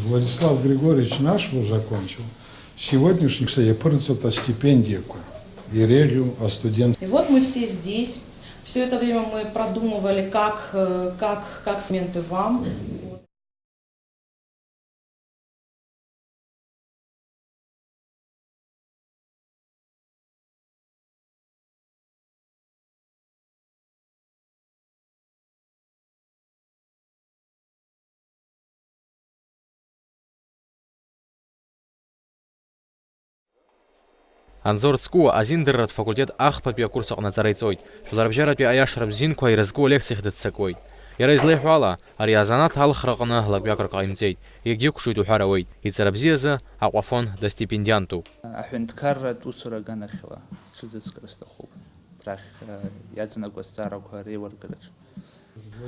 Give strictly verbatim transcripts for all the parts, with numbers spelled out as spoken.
Владислав Григорьевич наш вуз закончил, сегодняшний саиаԥырҵоит астипендиақәа, иреиӷьу астудент. И вот мы все здесь. Все это время мы продумывали, как, э, как, как с-, моменты вам. Анзор Цку азиндырратә факультет ахԥатәи акурс аҟны аҵара иҵоит. Жәларбжьаратәи аиашара бзиақәа ирызку алекциахь дыццакуеит. Иара излеиҳәо ала, ари азанааҭ алхра аҟны лакҩакрак ҟаимҵеит, иагьықәҿиоит уҳәар ауеит, иҵара бзиазы Аҟәафон дастипендиантуп. Аҳәынҭқарратә усура аганахьала сҽызыскыр сҭахуп, рахь, э, иаҵанакуа азҵаарақәа реилыргараҿы.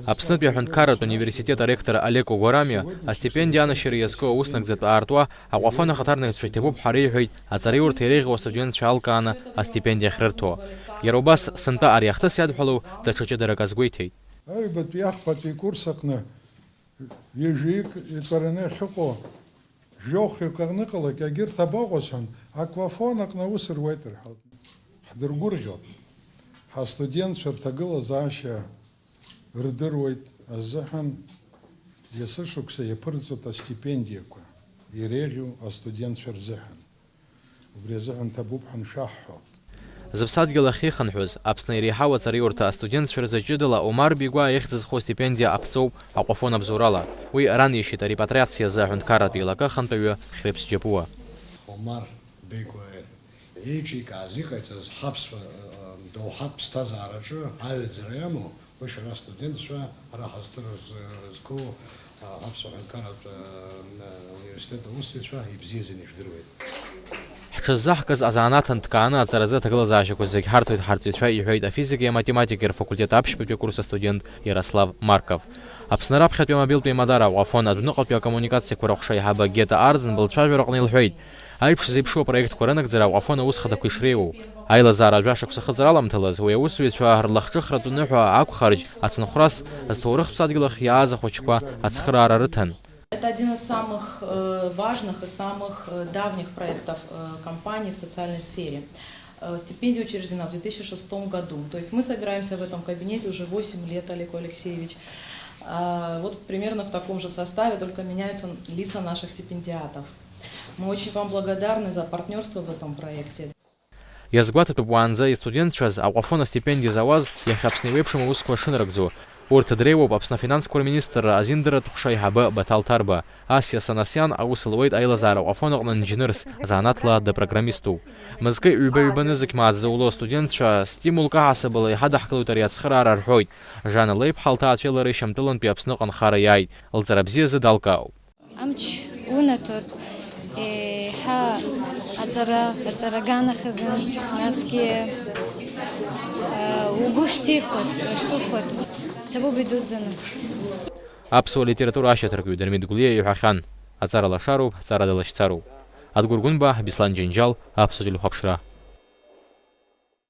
Аԥснытәи аҳәынҭқарратә университет аректор Олег Огәарамиа астипендиа анашьара иазку ауснагӡатә аартуа Аҟәафон ахаҭарнакцәа иҭабуп ҳәа реиҳәеит аҵараиурҭа иреиӷьу астудентцәа алкааны астипендиа ахьрырҭо. Иара убас сынтәа ари ахҭыс иадҳәалоу даҽа ҷыдарак азгәеиҭеит. Аҩбатәи ахԥатәи курс аҟны ҩажәаҩык итәараны ахьыҟоу жәохәҩык аныҟалак, егьырҭ абаҟоу сҳәан, Аҟәафон аҟны аус руеит рҳәоит. Ҳдыргәырӷьоит. Ҳастудентцәа рҭагылазаашьа рдыруеит азыҳәан, есышықәса иаԥырҵоит астипендиақәа, иреиӷьу астудентцәа рзыҳәан. Убри азыҳәан ҭабуп ҳәа аншәаҳҳәо. Зыԥсадгьыл ахь ихынҳәыз, Аԥсны иреиҳау аҵараиурҭа астудентцәа рзы ҷыдала Омар Бигәаа ихьӡ зху астипендиа аԥҵоуп Аҟәафон абзоурала. Уи ранишьеит арепатриациа азы аҳәынҭқарратә еилакы ахантәаҩы Хьрыԥс Џьапуа. Омар Бигәаа еиҿикааз, иҟаиҵаз ҳаԥсуа, э, доуҳатә ԥсҭазаараҿы аҩаӡара иамоу, уи шәара астудентцәа, ара ҳазҭыра зқәу, э, ҳаԥсуа ҳәынҭқарратә, э, университет аусзуҩцәа ибзиаӡаны ижәдыруеит. Ҳҽыззаҳкыз азанааҭ нҭкааны аҵаразы аҭагылазаашьақәа зегь ҳарҭоит ҳарҵаҩцәа, иҳәеит афизикеи аматематикеи рфакультет аԥшьбатәи акурс астудент Иарослав Марков. Аԥсны раԥхьатәи амобилтә еимадара Аҟәафон адәныҟатәи акоммуникациақәа рҟәша аиҳабы Гета Арӡынба лцәажәараҟны илҳәеит, аиԥш зеиԥшу апроектқәа рынагӡара Аҟәафон аус хадақәа ишреиуоу. Аилазаара жәашықәса ахыҵра аламҭалаз уи аусзуҩцәа рлахҿыхратә ныҳәа ақәхарџь ацынхәрас зҭоурыхтә ԥсадгьыл ахь иааз ахәыҷқәа ацхыраара рыҭан. Это один из самых, э, важных и самых, э, давних проектов, э, компании в социальной сфере. Э, стипендия учреждена в две тысячи шестом году. То есть мы собираемся в этом кабинете уже восемь лет, Олег Алексеевич. А, вот примерно в таком же составе, только меняются лица наших стипендиатов. Мы очень вам благодарны за партнёрство в этом проекте. Иазгәаҭатәуп уаанӡа истудентцәаз Аҟәафон астипендиа зауаз иахьа Аԥсны еиуеиԥшым аусқәа шынарыгӡо. Урҭ дреиуоуп Аԥсны афинансқәа рминистрра азиндырратә ҟәша аиҳабы Баҭал Ҭарба, Асиа Санасиан аус луеит аилазаара Аҟәафон аҟны нџьнырс, занааҭла дыпрограммиступ. Мызкы ҩба-ҩбаны зықьмаа дзауло астудентцәа стимулк аҳасабала иҳадаҳкылоит ари ацхыраара рҳәоит. Жана леиԥҳа лҭаацәеи лареи Шьамтәылантәи Аԥсныҟа анхара иааит, лҵара бзиазы далкаауп. Амч унаҭоит, еиҳа аҵара, аҵара аганахьазын, насгьы, э, угәы шьҭихуеит, ушьҭыхуеит. Ҭабуп идуӡӡаны. Аԥсуа литература ашьаҭаркҩы Дырмит Гәлиа иҳәахьан, аҵара лашароуп, аҵара далашьцароуп. Адгәыр Гәынба, Беслан Џьанџьал, Аԥсуа телехәаԥшра.